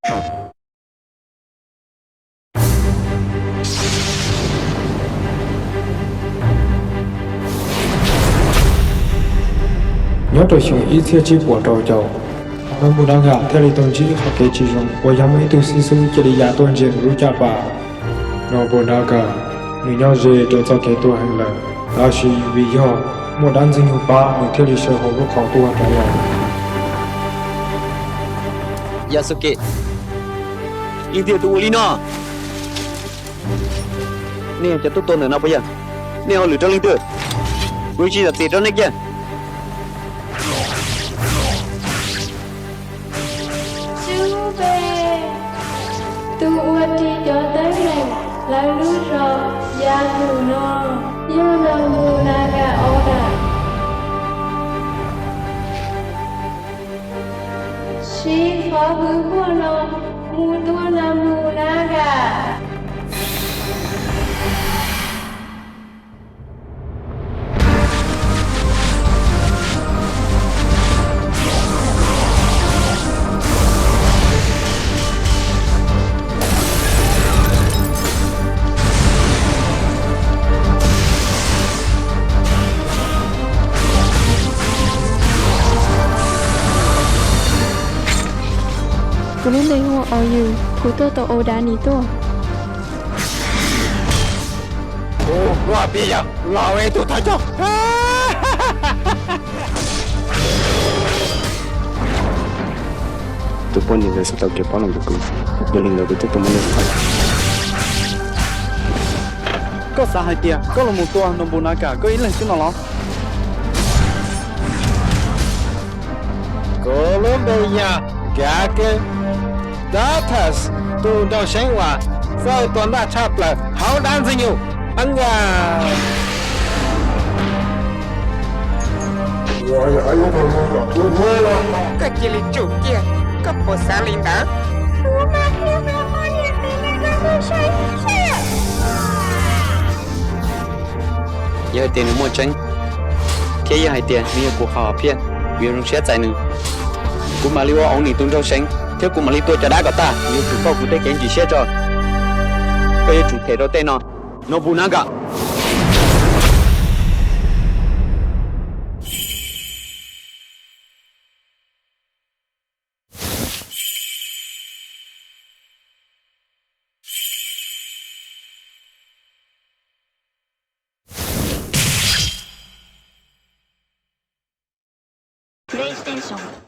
Nyob rau xyoo ib txhiab tsib puas rau caum, Nobunaga thiaj li tau ntsib qhov kev tsis zoo uas yog muaj ib tug xib xwb cia li ya tuaj ntsia nws lub caj pas. Nobunaga, nws nyob ze rau txoj kev tuag heev lawm, tab sis vim yog muaj dab ntxwg nyoog pab nws thiaj li sawv hauv lub qhov tuag rov los. Yasuke, leej twg tus ua li no? Nej yog cov tuaj tua ntawm no puas yog? Nej hauj lwm rau leej twg? Kuv tsis zam txim rau nej kiag. Sub Npe, tus uas ris cov teeb meem lawv lub zos Yakuza no yog Nobunaga Oda. Siv qhov hwv huaj no mus tua Nobunaga. Kuv lub npe hu ua Au Yus, kuv tuaj tos Oda ni tuaj. Kuv hu ua Pis Yawg, los ua ib tug thawj coj. Tus poj niam ntawd txhob tau kev pab los ntawm kuv, yog li ntawd kuv thiaj tau muab nws. Koj xav hais tias koj los mus tua Nobunaga koj ib leeg xwb no los? Kuv lub npe yog Gake Datas, tus nraug seev uas txawj tua ntaj tshaj plaws hauv dab ntxwg nyoog. Anga, koj cia li tsum kiag, koj puas xav li ntawd? Yog hais tias nws muaj tseeb, thiab yog hais tias nws yog kuv qhov hom phiaj, kuv yuav zoo siab txais nws. Kuv mam li ua Ooniv tus nraug seev, thiab kuv mam li tua cov dab kom tag. Kuv yuav tsum pauj kuv tej kev ntsim siab tso. Koj yuav tsum them rau tej no. Nobunaga. PlayStation.